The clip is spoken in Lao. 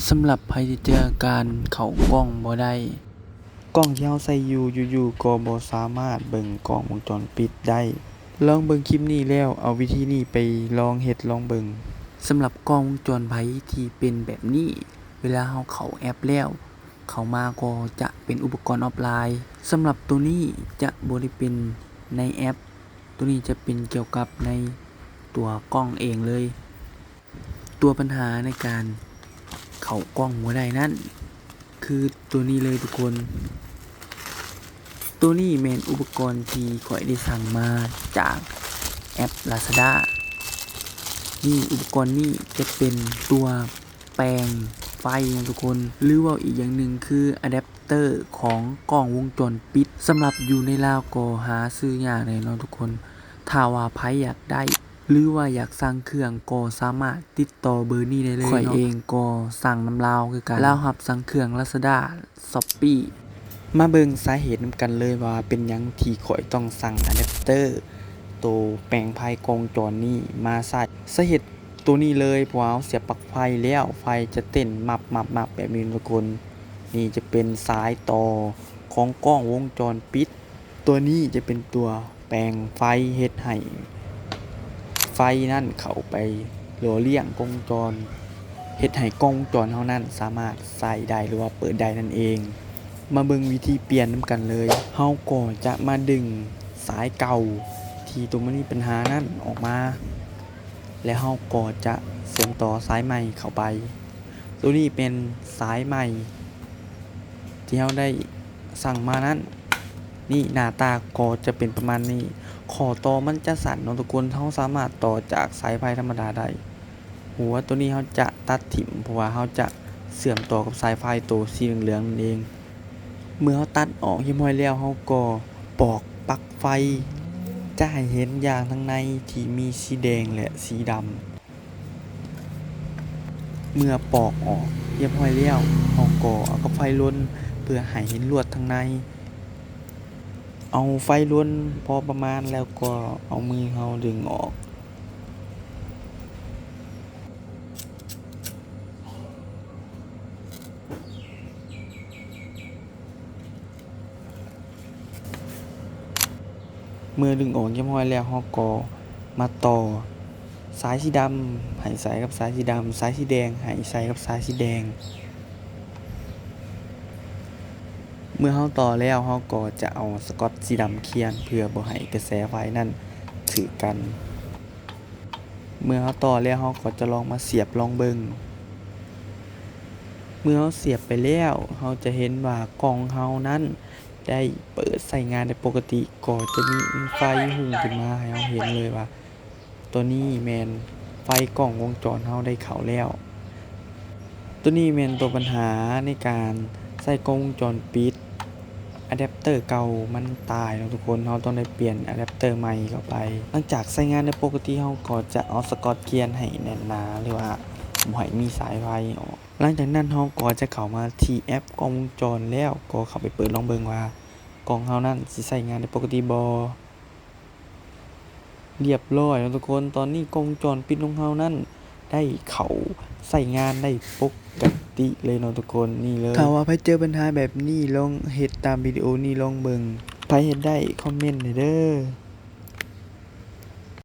ສຳລັບໃຜທີ່ເຈີການເຂົ້າກ້ອງບໍ່ໄດ້, ກ້ອງທີ່ເຮົາໃຊ້ຢູ່ ຢູ່ໆກໍບໍ່ສາມາດເບິ່ງກ້ອງວົງຈອນປິດໄດ້, ລອງເບິ່ງຄລິບນີ້ແລ້ວເອົາວິທີນີ້ໄປລອງເຮັດລອງເບິ່ງ. ສຳລັບກ້ອງວົງຈອນໄພທີ່ເປັນແບບນີ້, ເວລາເຮົາເຂົ້າແອັບແລ້ວ, ເຂົ້າມາກໍຈະເປັນອຸປະກອນອອຟລາຍ. ສຳລັບໂຕນີ້ຈະບໍ່ໄດ້ເປັນໃນແອັບ, ໂຕນີ້ຈະເປັນກ່ຽວກັບໃນຕົວກ້ອງເອງເລີຍ. ຕົວບັນຫາໃນການເຂົ້າກ້ອງບໍ່ໄດ້ນັ້ນ ຄືໂຕນີ້ເລີຍທຸກຄົນ. ໂຕນີ້ແມ່ນອຸປະກອນທີ່ຂ້ອຍໄດ້ສັ່ງມາຈາກແອັບລາຊາດ້າ. ນີ້ ອຸປະກອນນີ້ຈະເປັນຕົວແປງໄຟນະທຸກຄົນ ຫຼືເວົ້າອີກຢ່າງໜຶ່ງຄືອາແດັບເຕີຂອງກ້ອງວົງຈອນປິດ. ສຳລັບຢູ່ໃນລາວກໍຫາຊື້ຍາກແດ່ເນາະທຸກຄົນ. ຖ້າວ່າໃຜຢາກໄດ້ ຫຼືວ່າຢາກສັ່ງເຄື່ອງກໍສາມາດຕິດຕໍ່ເບີນີ້ໄດ້ເລີຍເນາະ. ຂ້ອຍເອງກໍສັ່ງນຳລາວຄືກັນ, ລາວຮັບສັ່ງເຄື່ອງ Lazada Shopee. ມາເບິ່ງສາເຫດນຳກັນເລີຍວ່າເປັນຫຍັງທີ່ຂ້ອຍຕ້ອງສັ່ງອາແດັບເຕີໂຕແປງໄຟກ້ອງວົງຈອນນີ້ມາໃສ່. ສາເຫດໂຕນີ້ເລີຍ, ເພາະວ່າເຮົາສຽບປລັກໄຟແລ້ວ ໄຟຈະເຕັ້ນມັບໆໆແບບນີ້ທຸກຄົນ. ນີ້ຈະເປັນສາຍຕໍ່ຂອງກ້ອງວົງຈອນປິດ. ຕົວນີ້ຈະເປັນຕົວ ແປງໄຟເຮັດໃຫ້ໄຟນັ້ນເຂົ້າໄປຫຼໍ່ລ້ຽງກ້ອງວົງຈອນ, ເຮັດໃຫ້ກ້ອງວົງຈອນເຮົານັ້ນສາມາດໃຊ້ໄດ້ ຫຼືວ່າເປີດໄດ້ນັ້ນເອງ. ມາເບິ່ງວິທີປ່ຽນນຳກັນເລີຍ. ເຮົາກໍຈະມາດຶງສາຍເກົ່າທີ່ຕົວມັນມີບັນຫານັ້ນອອກມາ ແລະ ເຮົາກໍຈະເຊື່ອມຕໍ່ສາຍໃໝ່ເຂົ້າໄປ. ໂຕນີ້ເປັນສາຍໃໝ່ທີ່ເຮົາໄດ້ສັ່ງມານັ້ນ. ນີ້ໜ້າຕາກໍຈະເປັນປະມານນີ້. ຂໍ້ຕໍ່ມັນຈະສັ້ນເນາະທຸກຄົນ, ເຮົາສາມາດຕໍ່ຈາກສາຍໄຟທຳມະດາໄດ້. ຫົວໂຕນີ້ເຮົາຈະຕັດຖິ້ມ ເພາະວ່າເຮົາຈະເຊື່ອມຕໍ່ກັບສາຍໄຟໂຕສີເຫຼືອງໆນັ້ນເອງ. ເມື່ອເຮົາຕັດອອກຮຽບຮ້ອຍແລ້ວ, ເຮົາກໍປອກປລັກໄຟ ຈະໃຫ້ເຫັນຢ່າງທາງໃນທີ່ມີສີແດງ ແລະ ສີດຳ. ເມື່ອປອກອອກຮຽບຮ້ອຍແລ້ວ, ເຮົາກໍເອົາກັບໄຟລົນເພື່ອໃຫ້ເຫັນລວດທາງໃນ. ເອົາໄຟລົນພໍປະມານແລ້ວກໍເອົາມືເຮົາດຶງອອກ. ເມື່ອດຶງອອກຮຽບຮ້ອຍແລ້ວ, ເຮົາກໍມາຕໍ່ສາຍສີດຳໃຫ້ໃສ່ກັບສາຍສີດຳ, ສາຍສີແດງໃຫ້ໃສ່ກັບສາຍສີແດງ. ເມື່ອເຮົາຕໍ່ແລ້ວ, ເຮົາກໍຈະເອົາສະກອດສີດຳຄຽນ ເພື່ອບໍ່ໃຫ້ກະແສໄຟນັ້ນຖືກກັນ. ເມື່ອເຮົາຕໍ່ແລ້ວ ເຮົາກໍຈະລອງມາສຽບລອງເບິ່ງ. ເມື່ອເຮົາສຽບໄປແລ້ວ ເຮົາຈະເຫັນວ່າກ້ອງເຮົານັ້ນໄດ້ເປີດໃຊ້ງານໄດ້ປົກກະຕິ, ກໍຈະມີໄຟຮຸ່ງຂຶ້ນມາໃຫ້ເຮົາເຫັນເລີຍວ່າ ຕົວນີ້ແມ່ນໄຟກ້ອງວົງຈອນເຮົາໄດ້ເຂົ້າແລ້ວ. ຕົວນີ້ແມ່ນຕົວບັນຫາໃນການໃຊ້ກ້ອງວົງຈອນປິດ. ອາແດັບເຕີເກົ່າມັນຕາຍເນາະທຸກຄົນ, ເຮົາຕ້ອງໄດ້ປ່ຽນອາແດັບເຕີໃໝ່ເຂົ້າໄປ. ຫຼັງຈາກໃຊ້ງານໄດ້ປົກກະຕິ, ເຮົາກໍຈະເອົາສະກອດຄຽນໃຫ້ແໜ້ນໜາ ຫຼືວ່າບໍ່ໃຫ້ມີສາຍໄຟອອກ. ຫຼັງຈາກນັ້ນເຮົາກໍຈະເຂົ້າມາທີ່ແອັບກ້ອງວົງຈອນ ແລ້ວກໍເຂົ້າໄປເປີດລອງເບິ່ງວ່າກ້ອງເຮົານັ້ນຊິໃຊ້ງານໄດ້ປົກກະຕິບໍ່. ລຽບຮ້ອຍເນາະທຸກຄົນ, ຕອນນີ້ກ້ອງວົງຈອນປິດຂອງເຮົານັ້ນໄດ້ເຂົ້າໃຊ້ງານໄດ້ປົກກະຕິເລີຍເນາະທຸກຄົນ. ນີ້ເລີຍ. ຖ້າວ່າໃຜເຈີບັນຫາແບບນີ້, ລອງເຮັດຕາມວິດີໂອນີ້ລອງເບິ່ງ. ໃຜເຮັດໄດ້, ຄອມເມັນໃຫ້ເດີ້.